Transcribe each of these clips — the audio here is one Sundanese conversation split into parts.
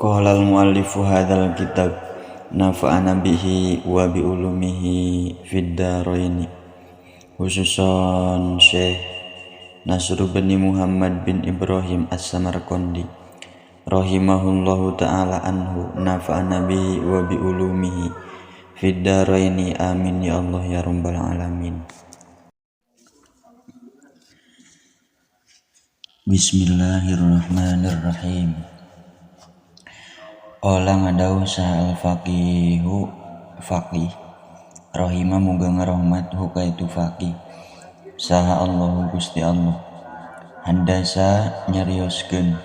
Qala al-muallifu hadzal kitab nafa'ana bihi wa bi ulumihi fid dharaini, khususan Syekh Nasr bin Muhammad bin Ibrahim As-Samarqandi rahimahullahu taala anhu, nafa'ana bihi wa bi ulumihi fid dharaini, amin ya Allah ya rabbal alamin. Bismillahirrahmanirrahim. Qala ngadawuh saha al-faqihu faqih rahima muga ngarahmat hu ka itu faqih saha Allahu Gusti Allah. Handasa nyarioskeun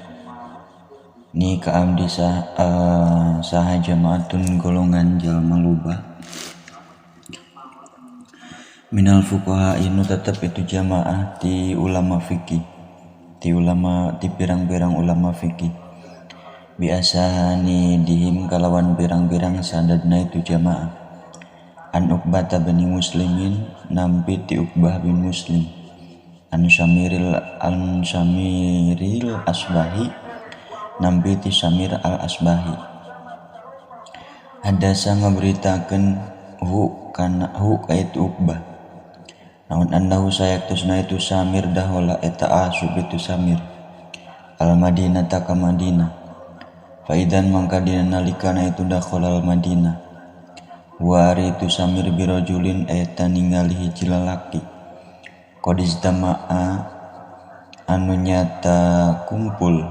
ni ka abdi saha jamaatun golongan jalma loba minal fuqaha inu tetep itu jamaah ti ulama fikih, ti ulama ti pirang-pirang ulama fikih biasani dihim kalawan pirang-pirang sanadna itu jamaah. An Uqbah bin Muslimin nampi ti Uqbah bin Muslim, an Syamiril Asbahi nampi ti Syamir al Asbahi. Hadasa ngaberitakeun hu kana hu ka itu Uqbah naon annahu sayaktosna itu Samir dahola eta asub itu Samir al Madinah ta ka Madinah. Faidan mangka dina nalikana itu dakhalal Madinah wa ari itu Samir birajulin eta ningali hiji lalaki qad ijtama'a anu nyata kumpul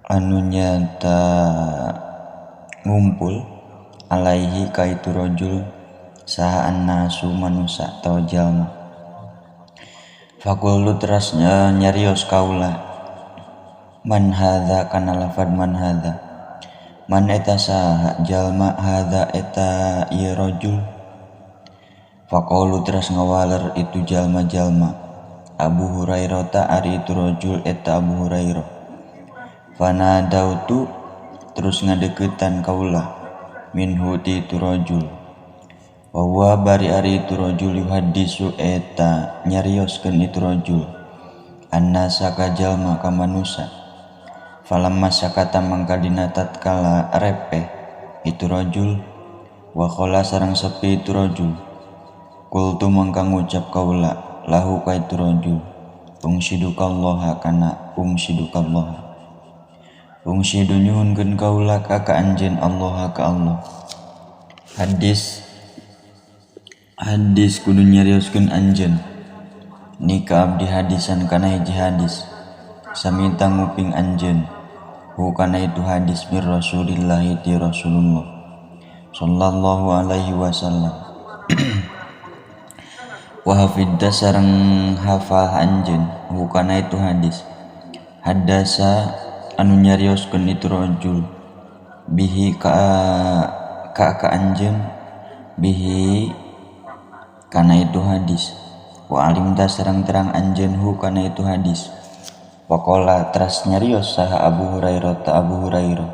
anu nyata ngumpul alaihi ka itu rajul saha annasu manusa atawa jalma. Faqultu teras nyarios kaula man hadza kana lafad man hadza man eta saha jalma hadza eta ieu rajul. Faqalu teras ngawaler itu jalma-jalma Abu Hurairah ta ari itu rajul eta Abu Hurairah. Fanadautu terus ngadeukeutan kaula minhu ti itu rajul. Wa huwa bari ari itu rajul yuhaddisu eta nyarioskeun itu rajul annasa ka jalma ka manusa. Falamma sakata mangka dina tatkala repeh itu rajul wa qala sareng sepi itu rajul qultu mangka ngucap kaula lahu ka itu rajul ungsidukallaha kana ungsidukallaha ungsidu nyuhunkeun kaula ka ka anjeun Allah ka Allah. Hadis hadis kudu nyarioskeun anjeun ni ka abdi hadisan kana hiji hadis samita nguping anjeun hu kana itu hadis mir Rasulillahi ti Rasulullah sallallahu alaihi wasallam. Wa hafidda sareng hafal anjeun hu kana itu hadis hadasa anu nyarioskeun itu rajul bihi ka anjeun bihi kana itu hadis wa alimta sareng terang anjeun hu kana itu hadis. Waqala teras nyarios saha Abu Hurairah ta Abu Hurairah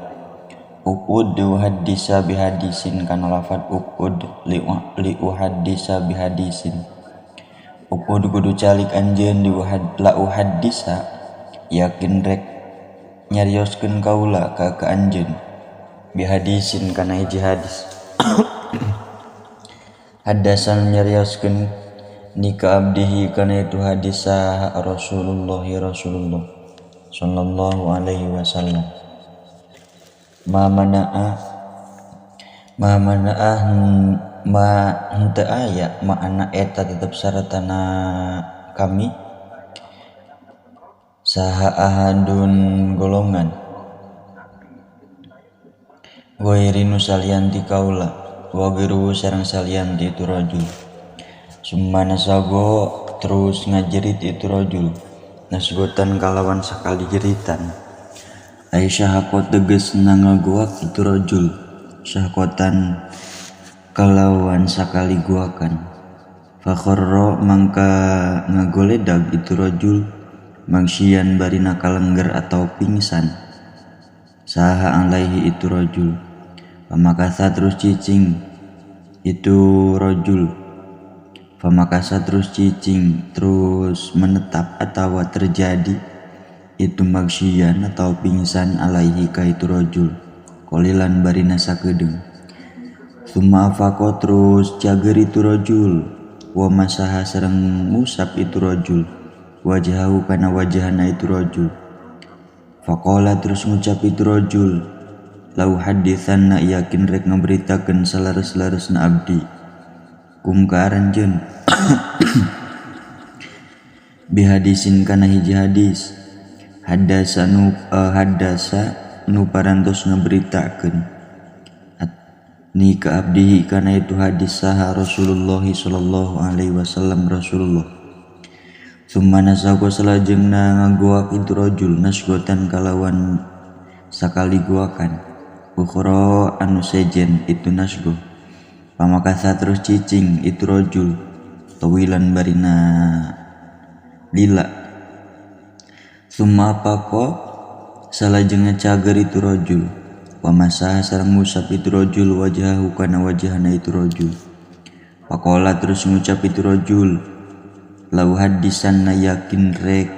uqud haddisa bihadisin kana lafad uqud li uhaddisa bihadisin uqud kudu calik anjeun di la uhaddisa yakin rek nyarioskeun kaula ka ka anjeun bihadisin kana hiji hadis. Hadasan nyarioskeun ni ka abdihi kana itu hadis saha Rasulullah Rasulullah sallallahu alaihi wasallam. Ma mana'a ma henteu aya ma'ana eta tetep saratana kami saha ahadun golongan ghairi nu salian ti kaula wa ghairuhu sareng salian ti itu rajul. Summa nasago terus ngajerit itu rajul nasgotan kalawan sakali jeritan. Aisyah hakot tegesna ngagoak itu rajul syahkotan kalawan sakali guakan. Fakharra mangka ngagoledag itu rajul mangsyian barina kalengger atau pingsan saha alaihi itu rajul. Pamakasa terus cicing itu rajul pamakasa terus cicing terus menetap atau terjadi itu maghsyian atau pingsan alaihi ka itu rajul qalilan barina sakedeung. Tsumma afaqa terus cager itu rajul wa masaha sareng ngusap itu rajul wajahu kana wajahna itu rajul. Faqala terus ngucap itu rajul lau haditsanna yakin rek ngaberitakeun salares-laresna abdi kum ka aranjeun bihadisin kana hiji hadis hadasa nu parantos ngaberitakeun ni ka abdihi kana itu hadis saha Rasulullah sallallahu alaihi wasallam Rasulullah. Tsumma nasaqa salajengna ngagoak itu rajul nasgotan kalawan sakali goakan ukhra anu sejen itu nasgo. Pamakasa terus cicing itu rajul tawilan barina lila. Tsumma apaqa salajengna cager itu rajul wa masaha sareng ngusap itu rajul wajahu kana wajahna itu rajul. Faqala terus ngucap itu rajul lau hadisanna yakin rek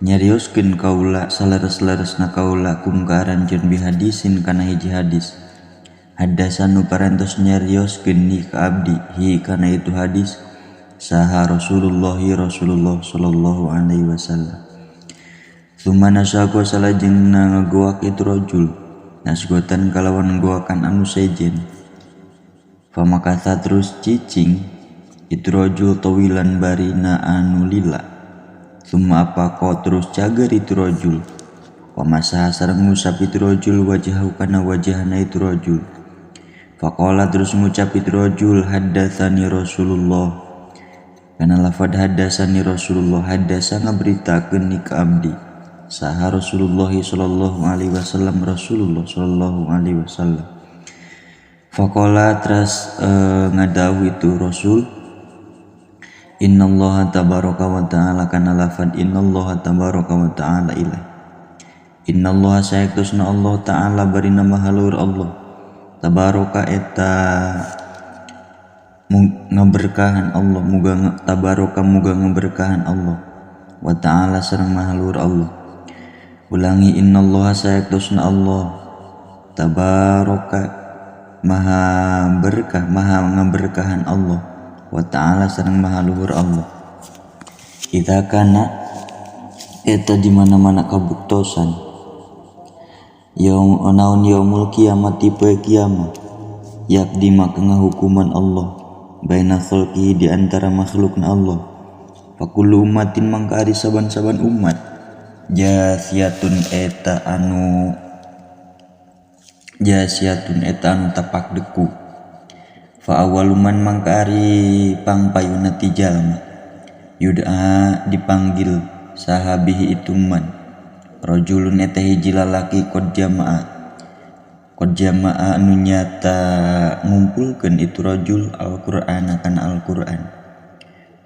nyarioskeun kaula salares-laresna kaula kum ka aranjeun bihadisin kana hiji hadis hadasan nu parantos nyarioskeun ni ka abdi hi kana itu hadis saha Rasulullah Rasulullah sallallahu alaihi wasallam. Tsumma nasaqa salajengna ngagoak itu rajul nasgotan kalawan goakan anu sejen. Famakatha terus cicing itu rajul tawilan barina anu lila. Tsumma apaqa terus cager itu rajul wa masaha sareng ngusap itu rajul wajahu kana wajahna itu rajul. Faqala terus ngucap itu rajul haddatsani Rasulullah kana lafad haddatsani Rasulullah hadasa ngaberitakeun ni ka abdi saha Rasulullah sallallahu alaihi wasallam Rasulullah sallallahu alaihi wasallam. Faqala terus ngadawuh itu Rasul innallaha tabaraka wa ta'ala kana lafad innallaha tabaraka wa ta'ala ilah innallaha sayaktosna Allah ta'ala barina maha luhur Allah tabaraka eta ngaberkahan Allah muga tabaraka muga ngaberkahan Allah wa ta'ala sareng maha luhur Allah. Ulangi innallaha sayaktosna Allah tabaraka maha berkah maha ngaberkahan Allah wa ta'ala sareng maha luhur Allah. Idza kana eta di mana-mana kabuktosan yaum naon yaumul kiamat poe kiamat yakdi maka ngahukuman Allah baina khalqihi di antara makhlukna Allah. Fakullu ummatin mangka ari saban-saban umat jasiatun eta anu tapak deku. Fa awwaluman mangka ari pangpayuna ti jalma yud'a dipanggil sahabihi itu man rajulun eta hiji lalaki qad jama'a anu nyata ngumpulkeun itu rajul Al-Qur'an kana Al-Qur'an.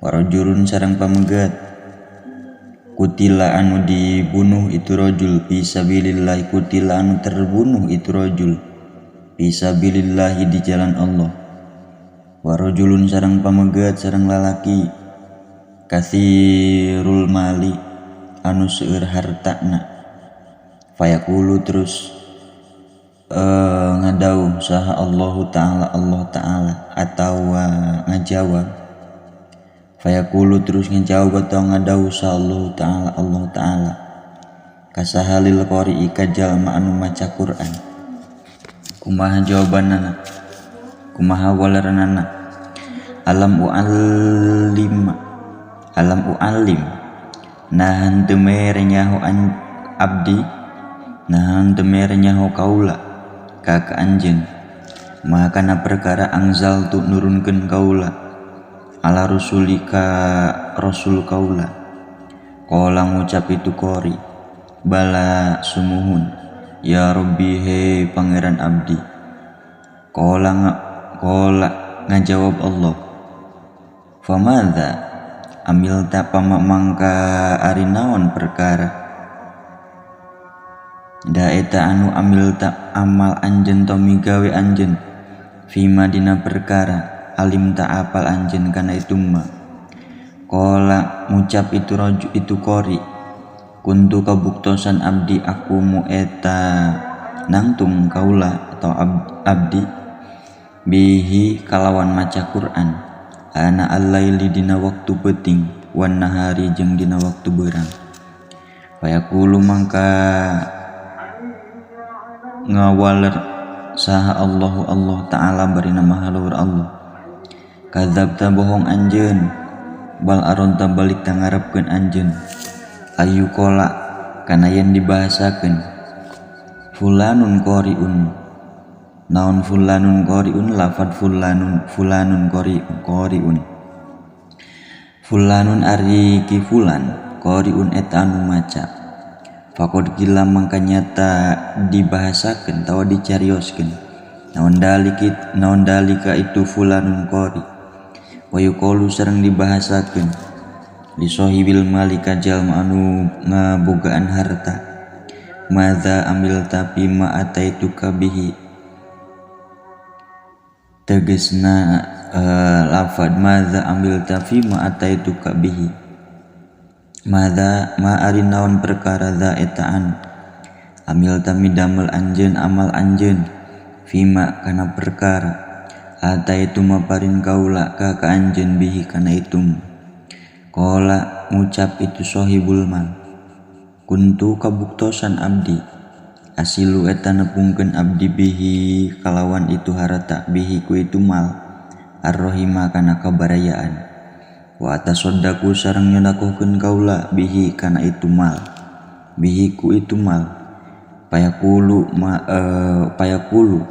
Wa rajulun sareng pamegat kutila anu dibunuh itu rajul fi sabilillah kutila anu terbunuh itu rajul fi sabilillah di jalan Allah. Wa rajulun sareng pamegat sareng lalaki katsirul mali anu seueur hartana. Fayaqulu terus ngadauh saha Allahu ta'ala Allah ta'ala atawa ngajawab. Fayaqulu terus ngajawab atau ngadauh saha Allah ta'ala Allah ta'ala kasahalil qari'i ka jalma anu maca Quran. Kumaha jawabanana kumaha waleranana alam u'allim nahan teu mere nyaho abdi nahan teu mere nyaho kaula ka ka anjeun maka kana perkara angzal tu nurunkeun kaula ala rusulika rasul kaula. Qala ngucap itu qori bala sumuhun ya rabbi he pangeran abdi. Qala ngajawab Allah famadza amilta pamangka ari naon perkara da eta anu amilta amal anjeun to migawe anjeun fima dina perkara alim ta apal anjeun kana itu ma. Qala ngucap itu raju itu qori Kuntu kabuktosan abdi akumu eta nangtung kaula atau abdi bihi kalawan maca Quran ana al-laili dina waktu peuting wan nahari jeung dina waktu beurang. Fayaqulu mangka ngawaler saha Allahu Allah Ta'ala barina maha luhur Allah. Kadzabta bohong anjeun bal aronta balik tangarepkeun anjeun ayu qala kana yen dibahasakeun fulanun qariun naon fulanun qariun lafad fulanun fulanun qariun fulanun ari ki fulan qariun eta anu maca. Faqad qila mangka nyata dibahasakeun tawa dicarioskeun naon dalika naon dalika itu fulanun qari wa yuqalu sareng dibahasakeun li sahibil mali ka jalma anu ngabogaan harta madza amilta fima ataituka bihi tegesna lafad madza amilta fima ataituka bihi madza ma ari naon perkara za eta anu amilta midamel anjeun amal anjeun fima kana perkara ataitu maparin kaula ka ka anjeun bihi kana itu. Qala ngucap itu sahibul mal kuntu kabuktosan abdi asilu eta nepungkeun abdi bihi kalawan itu harta bihi ku itu mal arrohima kana kabarayaan wa atasaddaqu sareng nyodakohkeun kaula bihi kana itu mal bihi ku itu mal. Payaqulu payaqulu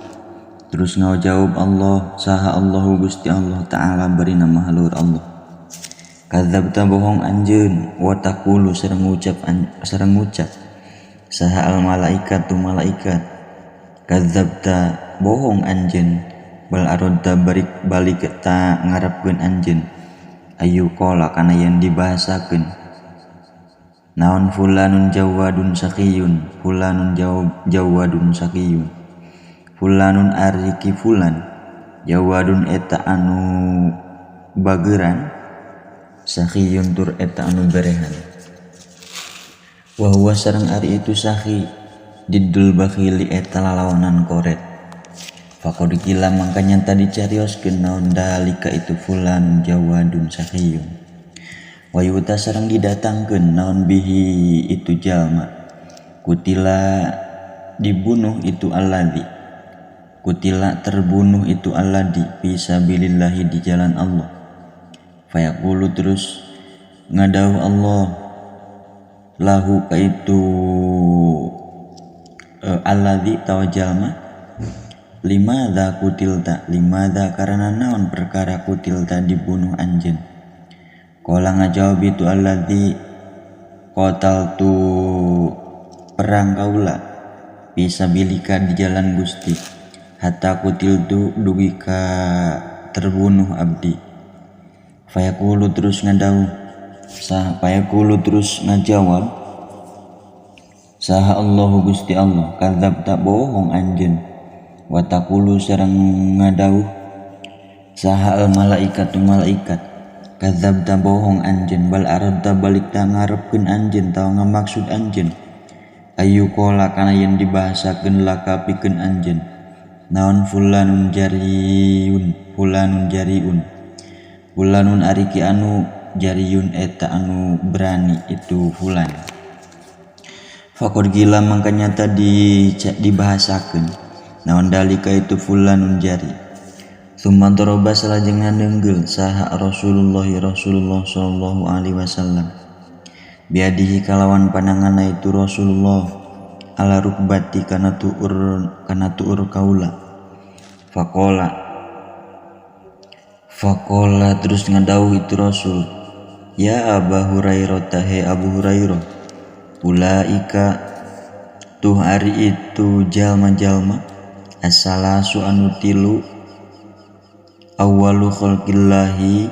terus ngajawab Allah saha Allahu Gusti Allah Ta'ala barina maha luhur Allah. Kadzabta bohong anjeun wa taqulu sareng ngucap saha al malaikatu malaikat kadzabta bohong anjeun bal aradta balik ta ngarepkeun anjeun ayu qala kana yen dibahasakeun naon fulanun jawadun sakiyun fulanun jawadun sakiyun fulanun ari ki fulan jawadun eta anu bageran sakhiyun tur eta anu berehan. Wa huwa sareng ari itu sakhi diddul bakhili eta lalawanan koret. Faqad qila mangka nyata dicarioskeun naon dalika itu fulan jawadun sakhiyun. Wa yuta sareng didatangkeun naon bihi itu jalma kutila dibunuh itu alladzi kutila terbunuh itu alladzi fi sabilillahi di jalan Allah. Fayaqulu terus ngadauh Allah lahu ka itu alladzi tawa jalma limadza kutilta limadza karena naon perkara kutilta dibunuh anjeun. Qala ngajawab itu alladzi qataltu perang kaula fi sabilika di jalan Gusti hatta kutiltu dugi ka terbunuh abdi. Fayaqulu terus ngadauh sah fayaqulu terus ngajawab saha Allahu Gusti Allah kadzabta bohong anjeun wa taqulu sareng ngadauh saha al malaikatu malaikat kadzabta bohong anjeun bal aradta balik ta ngarepkeun anjeun tawa ngamaksud anjeun ayu qala kana yen dibahasakeun laka pikeun anjeun naon fulanun jariyun fulanun jariun fulanun ari ki anu jariyun eta anu berani itu fulan. Faqad qila mangka nyata dibahasakeun naon dalika itu fulanun jari. Tsumma daraba salajengna neunggul saha Rasulullah Rasulullah sallallahu alaihi wasallam biadihi kalawan pananganna itu Rasulullah ala rukbati kana tuur kaula. Faqala terus ngadauh itu Rasul ya Aba Hurairah he Abu Hurairah ulaika tuh ari itu jalma-jalma asalasu anu tilu awwalu khalqillahi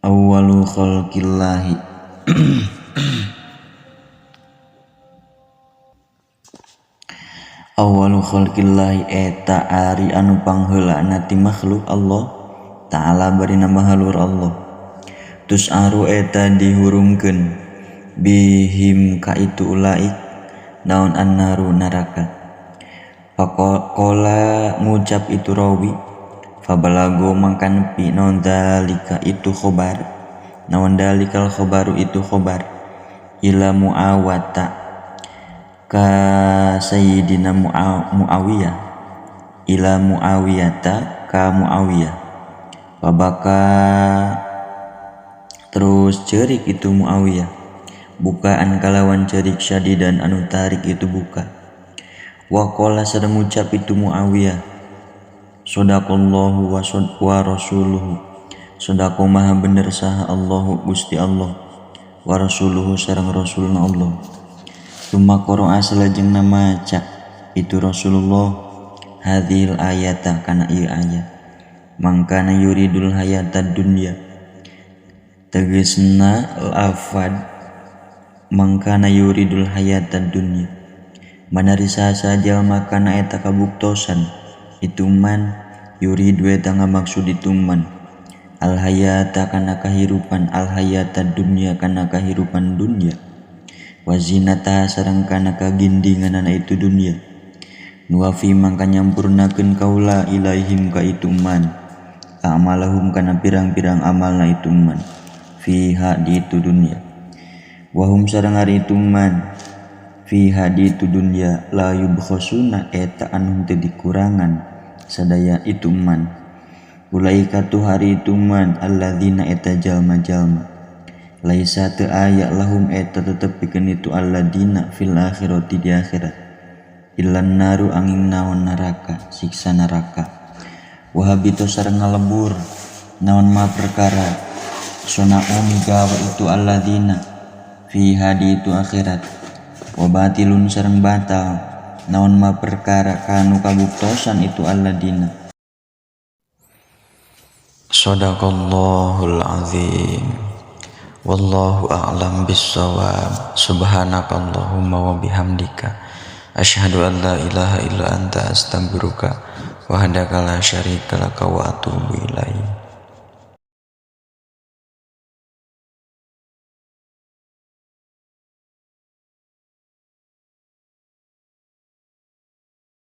awwalu khalqillahi awwalu khalqillahi eta ari anu pangheulana ti makhluk Allah Ta'ala barina maha luhur Allah. Tus'aru eta dihurungkeun Bihim ka itu ulaik naon annaru neraka. Faqala ngucap itu rawi fabalago mangka nepi naon dalika itu khobar naon dalikal khobaru itu khobar ila Muawata ka Sayyidina Muawiyah ila Muawiyata ka Muawiyah. Fabaka terus cerik itu Muawiyah bukaan kalawan cerik syadidan anu tarik itu buka. Waqala sareng ngucap itu Muawiyah sadaqallahu wa rasuluhu sadaqa maha bener saha Allahu Gusti Allah wa rasuluhu sareng rasulna Allah. Tsumma qara'a salajengna maca itu Rasulullah hadhil ayata kana ieu ayat mangkana yuridul hayatad dunya tegesna lafad mangkana yuridul hayatad dunya manari saha jalma kana eta kabuktosan itu man yuridu eta ngamaksud itu man al hayata kana kahirupan al hayatad dunya kana kahirupan dunya wa zinata sareng kana kagindinganana itu dunya nuwafi mangka nyampurnakeun kaula ilaihim ka itu man amalahum kana pirang-pirang amalna itu man fiha di itu dunya wahum sareng ari itu man fiha di itu dunya la yubkhasuna eta anu teu dikurangan sadaya itu man ulaika tu hari itu man alladzina eta jalma-jalma laisa teu aya lahum eta tetep pikeun itu alladzina fil akhirati di akhirat illan naru angin naon neraka siksa neraka wahabito sareng ngalebur naon ma perkara sona'u migawe itu alladzina fiha di itu akhirat wa batilun sareng batal naon ma perkara kanu kabuktosan itu alladzina. Shadaqallahul azim. Wallahu a'lam bissawab. Subhanakallahumma wa bihamdika asyhadu an la ilaha illa anta astaghfiruka wahdaka la syarika laka wa atubu ilaik.